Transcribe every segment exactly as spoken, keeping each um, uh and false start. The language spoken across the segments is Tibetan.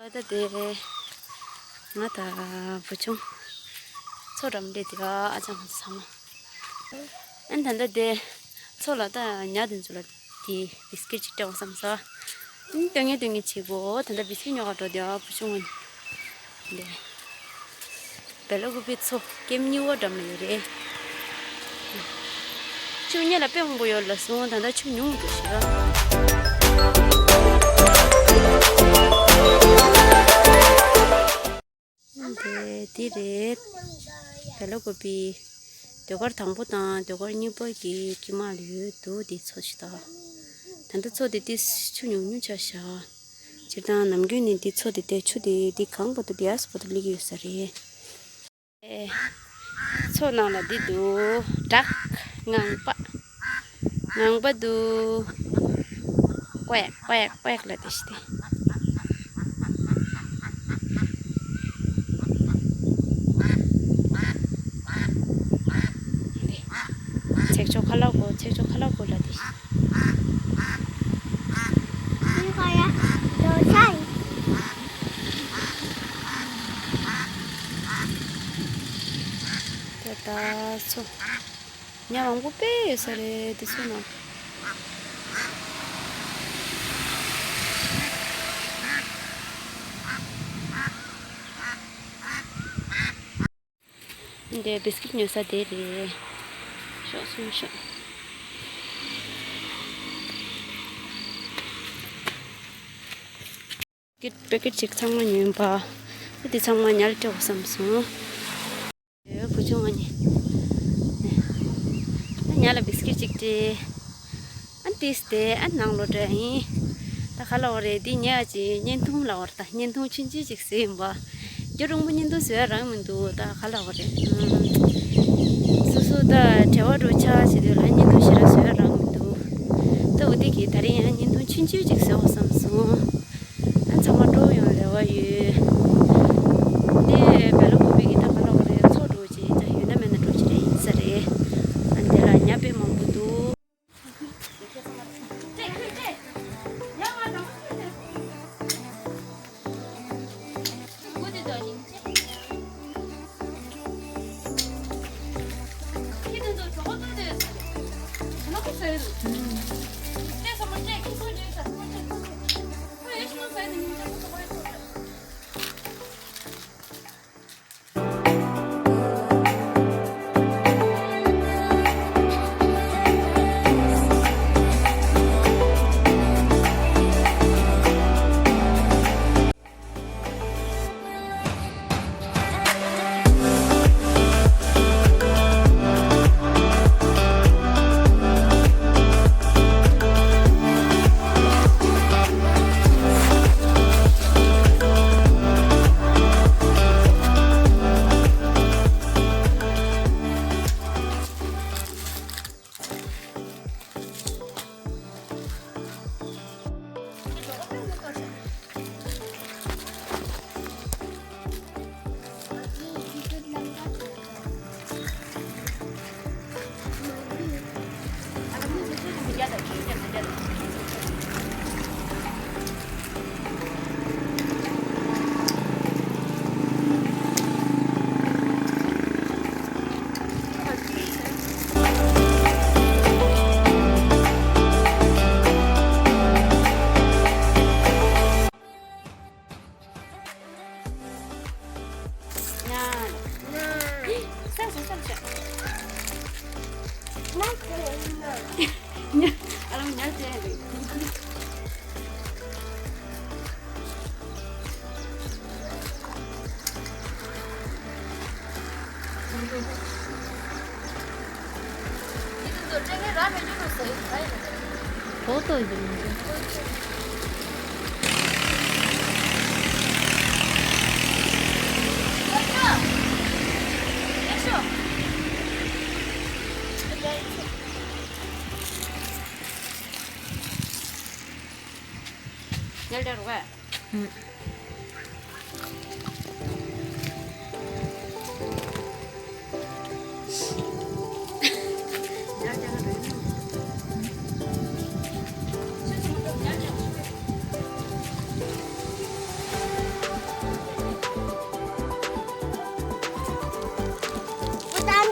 ད་ལྟ་དེ་ང་དང་བུ་ཆུང་མཚོ་འགྲམ་སླེབས་དེ། ཨ་ཅག་ང་ཚོ་ཚང་མ། ཨ་ནི་ད་ལྟ་དེ་མཚོ་ལ་ད་ཉ་དེ་ཚོ་ལ་དེ་བིས་ཀིཊ་ཅིག་སྤྲད་དགོས་བསམ་སོང་། ཨ་ནི་སྟོན་ངེས་སྟོན་ངེས་བྱེད་དགོས། ད་ལྟ་བིས་ཀིཊ་ཉོ་ག་འགྲོ་དེ། ཨ་བུ་ཆུང་ང་ནི་དེ། བེ་ལ་ཀུ་པི་མཚོ་ཀེམ་གཉིས་པ་འགྲམ་ལ་ཡོད་རེད། ཆུ་སྔོན་ལ་དཔེ་མང་པོ་ཡོད་ལབ་སོང་། ད་ལྟ་ཆུ་ཉུང་འདུག་ཤག་དེ་འདི་རེད། བེ་ལ་ཀུ་པི་ཟློས་གར་དང་པོ་དང་ཟློས་གར་གཉིས་པ་གི་དཀྱིལ་མ་ལ་ཡོད་འདུག་འདི་མཚོ་ཞིག་ད། ད་ལྟ་མཚོ་དེ་ཏིས་ཆུ་ཉུང་ཉུང་ཆགས་ཤག་སྤྱིར་བཏང་ནམ་རྒྱུན་ནས་འདི་མཚོ་དེ་དེ་ཆུ་དེ་འདི་གངས་བར་དུ་འདི་ཨ་སི་བར་དུ་སླེབས་ཀྱི་ཡོད་ས་རེད། ཨེ། མཚོ་ནང་ལ་འདི་འདུག་བྲག་ངང་པ། ངང་པ་འདུག་ཀོ་ཡག་ཀོ་ཡག་ཀོ་ཡག་ལབ་དེ་ཤི་སྟེ། ཚེག་ཆོ་ཁ་ལག་གོ། ཚེག་ཆོ་ཁ་ལག་གོ་ལབ་དེ་ཤི། ད་ལྟ་མཚོ་ཉ་མང་པོ་དཔེ་ཡོད་ས་རེད། དེ་ཚོ་ནང་འདི་བིས་ཀིཊ་ཉོ་ས་དེ་རེད། ཤོག་སོང་ཤོག་ཀིཊ་པེ་ཀེཊ་ཅིག་ཚང་མ་ཉོས་པ། འདི་ཚང་མ་ཉ་ལ་སྤྲད་དགོས་བསམ་སོང་། ཨེ། བུ་ཆུང་ང་ནི་ཨ་ཉ་ལ་བིས་ཀིཊ་ཅིག་སྤྲད། ཨ་ཏིས་དེ་ཨ་ནང་ལོགས་འདྲ་ཡིན། ད་ག་ལབ་དགོས་རེད། འདི་ཉ་ཅིག་བརྙན་ཐུང་ལབ་དགོས་རེད། ད་བརྙན་ཐུང་ཆུང་ཆུང་ཅིག་བཟོས་ཡིན་པ། རྒྱུན་རིང་པོ་བརྙན་ཐུང་བཟོ་ཡ་རག་མི་འདུག་ད་ག་ལབ་དགོས་རེད། ཨ། སོ་སོ་ད་བྲེལ་བ་འགྲོ་ཆགས་བྱེད་དུས་ལ་བརྙན་ཐུང་ཞེ་དྲག་བཟོ་ཡ་རག་མི་འདུག་ད་འོ་དེ་གིས་ད་རིང་ཡང་བརྙན་ཐུང་ཆུང་ཆུང་ཅིག་བཟོ་དགོས་བསམ་སོང་། ཨ་ཚང་མ་འགྲོ་ཡོང་རེ་བ་ཡོད། འདི་བེ་ལ་ཀུ་པི་གི་ད་ག་ལབ་དགོས་རེད། མཚོ་འགྲོ་ཅིག་ད་ཡོད་ན་མེད་ན་འགྲོ་ཅིག་རེད་ཡིན་ས་རེད། ཨ་འདི་ལ་ཉ་དཔེ་མང་པོ་འདུག་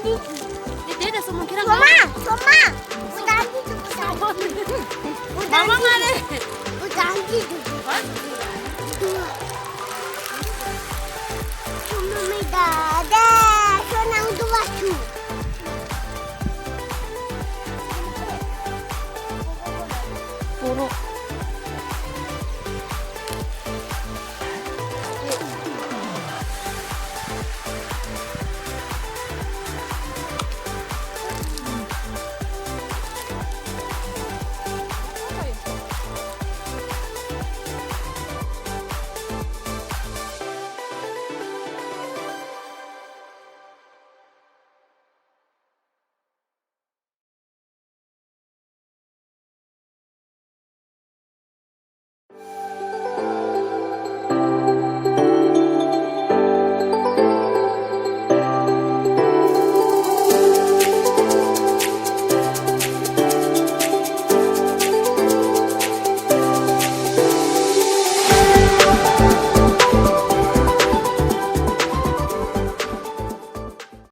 དེ་དེ་དེ་སོ་མོ་ཁྱེད་རང་སོ་མ། སོ་མ། བུ་དང་གཅིག་ཏུ། བུ་དང་མ་མ་མ་རེད། བུ་དང་གཅིག་ཏུ།